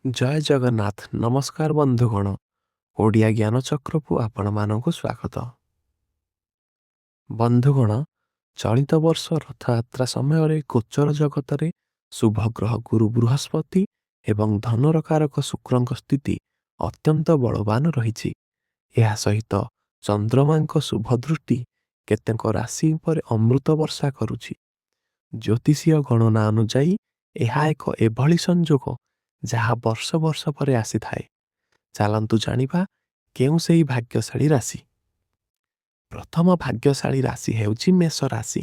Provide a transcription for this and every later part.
ଜୟ ଜଗନ୍ନାଥ। ନମସ୍କାର ବନ୍ଧୁଗଣ, ଓଡ଼ିଆ ଜ୍ଞାନଚକ୍ରକୁ ଆପଣମାନଙ୍କୁ ସ୍ୱାଗତ। ବନ୍ଧୁଗଣ, ଚଳିତ ବର୍ଷ ରଥଯାତ୍ରା ସମୟରେ ଗୋଚର ଜଗତରେ ଶୁଭ ଗ୍ରହ ଗୁରୁ ବୃହସ୍ପତି ଏବଂ ଧନର କାରକ ଶୁକ୍ରଙ୍କ ସ୍ଥିତି ଅତ୍ୟନ୍ତ ବଳବାନ ରହିଛି। ଏହା ସହିତ ଚନ୍ଦ୍ରମାଙ୍କ ଶୁଭ ଦୃଷ୍ଟି କେତେକ ରାଶି ଉପରେ ଅମୃତ ବର୍ଷା କରୁଛି। ଜ୍ୟୋତିଷୀୟ ଗଣନା ଅନୁଯାୟୀ ଏହା ଏକ ଏଭଳି ସଂଯୋଗ ଯାହା ବର୍ଷ ବର୍ଷ ପରେ ଆସିଥାଏ। ଚାଲନ୍ତୁ ଜାଣିବା କେଉଁ ସେହି ଭାଗ୍ୟଶାଳୀ ରାଶି। ପ୍ରଥମ ଭାଗ୍ୟଶାଳୀ ରାଶି ହେଉଛି ମେଷ ରାଶି।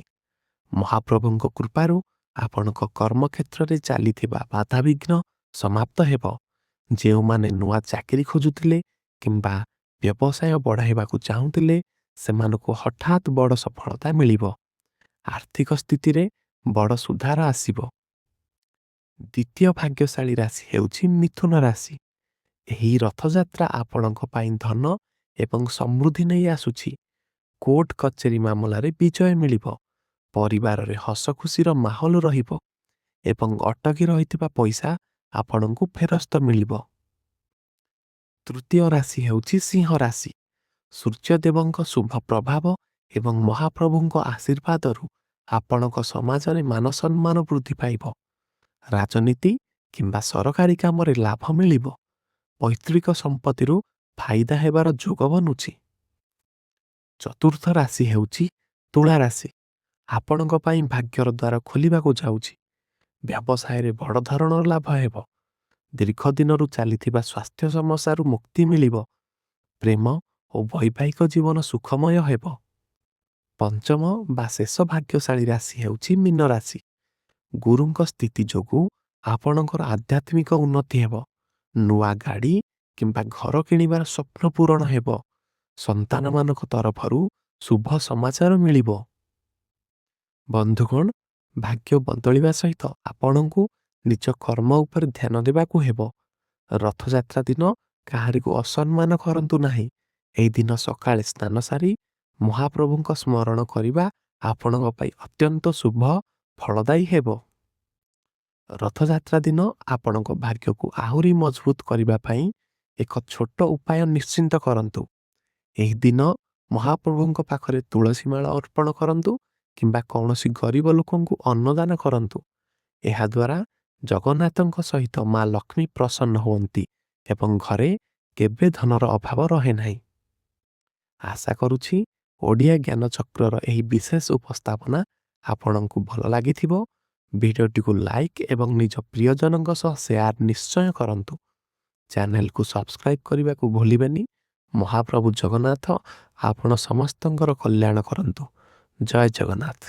ମହାପ୍ରଭୁଙ୍କ କୃପାରୁ ଆପଣଙ୍କ କର୍ମକ୍ଷେତ୍ରରେ ଚାଲିଥିବା ବାଧାବିଘ୍ନ ସମାପ୍ତ ହେବ। ଯେଉଁମାନେ ନୂଆ ଚାକିରି ଖୋଜୁଥିଲେ କିମ୍ବା ବ୍ୟବସାୟ ବଢ଼ାଇବାକୁ ଚାହୁଁଥିଲେ, ସେମାନଙ୍କୁ ହଠାତ୍ ବଡ଼ ସଫଳତା ମିଳିବ। ଆର୍ଥିକ ସ୍ଥିତିରେ ବଡ଼ ସୁଧାର ଆସିବ। ଦ୍ୱିତୀୟ ଭାଗ୍ୟଶାଳୀ ରାଶି ହେଉଛି ମିଥୁନ ରାଶି। ଏହି ରଥଯାତ୍ରା ଆପଣଙ୍କ ପାଇଁ ଧନ ଏବଂ ସମୃଦ୍ଧି ନେଇ ଆସୁଛି। କୋର୍ଟ କଚେରୀ ମାମଲାରେ ବିଜୟ ମିଳିବ। ପରିବାରରେ ହସଖୁସିର ମାହୋଲ ରହିବ ଏବଂ ଅଟକି ରହିଥିବା ପଇସା ଆପଣଙ୍କୁ ଫେରସ୍ତ ମିଳିବ। ତୃତୀୟ ରାଶି ହେଉଛି ସିଂହ ରାଶି। ସୂର୍ଯ୍ୟଦେବଙ୍କ ଶୁଭ ପ୍ରଭାବ ଏବଂ ମହାପ୍ରଭୁଙ୍କ ଆଶୀର୍ବାଦରୁ ଆପଣଙ୍କ ସମାଜରେ ମାନସମ୍ମାନ ବୃଦ୍ଧି ପାଇବ। ରାଜନୀତି କିମ୍ବା ସରକାରୀ କାମରେ ଲାଭ ମିଳିବ। ପୈତୃକ ସମ୍ପତ୍ତିରୁ ଫାଇଦା ହେବାର ଯୋଗ ବନୁଛି। ଚତୁର୍ଥ ରାଶି ହେଉଛି ତୁଳା ରାଶି। ଆପଣଙ୍କ ପାଇଁ ଭାଗ୍ୟର ଦ୍ୱାର ଖୋଲିବାକୁ ଯାଉଛି। ବ୍ୟବସାୟରେ ବଡ଼ ଧରଣର ଲାଭ ହେବ। ଦୀର୍ଘ ଦିନରୁ ଚାଲିଥିବା ସ୍ୱାସ୍ଥ୍ୟ ସମସ୍ୟାରୁ ମୁକ୍ତି ମିଳିବ। ପ୍ରେମ ଓ ବୈବାହିକ ଜୀବନ ସୁଖମୟ ହେବ। ପଞ୍ଚମ ବା ଶେଷ ଭାଗ୍ୟଶାଳୀ ରାଶି ହେଉଛି ମୀନ ରାଶି। ଗୁରୁଙ୍କ ସ୍ଥିତି ଯୋଗୁଁ ଆପଣଙ୍କର ଆଧ୍ୟାତ୍ମିକ ଉନ୍ନତି ହେବ। ନୂଆ ଗାଡ଼ି କିମ୍ବା ଘର କିଣିବାର ସ୍ୱପ୍ନ ପୂରଣ ହେବ। ସନ୍ତାନମାନଙ୍କ ତରଫରୁ ଶୁଭ ସମାଚାର ମିଳିବ। ବନ୍ଧୁଗଣ, ଭାଗ୍ୟ ବଦଳିବା ସହିତ ଆପଣଙ୍କୁ ନିଜ କର୍ମ ଉପରେ ଧ୍ୟାନ ଦେବାକୁ ହେବ। ରଥଯାତ୍ରା ଦିନ କାହାରିକୁ ଅସମ୍ମାନ କରନ୍ତୁ ନାହିଁ। ଏହି ଦିନ ସକାଳେ ସ୍ନାନ ସାରି ମହାପ୍ରଭୁଙ୍କ ସ୍ମରଣ କରିବା ଆପଣଙ୍କ ପାଇଁ ଅତ୍ୟନ୍ତ ଶୁଭ ଫଳଦାୟୀ ହେବ। ରଥଯାତ୍ରା ଦିନ ଆପଣଙ୍କ ଭାଗ୍ୟକୁ ଆହୁରି ମଜବୁତ କରିବା ପାଇଁ ଏକ ଛୋଟ ଉପାୟ ନିଶ୍ଚିନ୍ତ କରନ୍ତୁ। ଏହି ଦିନ ମହାପ୍ରଭୁଙ୍କ ପାଖରେ ତୁଳସୀ ମାଳ ଅର୍ପଣ କରନ୍ତୁ କିମ୍ବା କୌଣସି ଗରିବ ଲୋକଙ୍କୁ ଅନ୍ନଦାନ କରନ୍ତୁ। ଏହାଦ୍ୱାରା ଜଗନ୍ନାଥଙ୍କ ସହିତ ମା ଲକ୍ଷ୍ମୀ ପ୍ରସନ୍ନ ହୁଅନ୍ତି ଏବଂ ଘରେ କେବେ ଧନର ଅଭାବ ରହେ ନାହିଁ। ଆଶା କରୁଛି, ଓଡ଼ିଆ ଜ୍ଞାନଚକ୍ରର ଏହି ବିଶେଷ ଉପସ୍ଥାପନା ଆପଣଙ୍କୁ ଭଲ ଲାଗିଥିବ। ଭିଡ଼ିଓଟିକୁ ଲାଇକ୍ ଏବଂ ନିଜ ପ୍ରିୟଜନଙ୍କ ସହ ସେୟାର ନିଶ୍ଚୟ କରନ୍ତୁ। ଚ୍ୟାନେଲକୁ ସବସ୍କ୍ରାଇବ୍ କରିବାକୁ ଭୁଲିବେନି। ମହାପ୍ରଭୁ ଜଗନ୍ନାଥ ଆପଣ ସମସ୍ତଙ୍କର କଲ୍ୟାଣ କରନ୍ତୁ। ଜୟ ଜଗନ୍ନାଥ।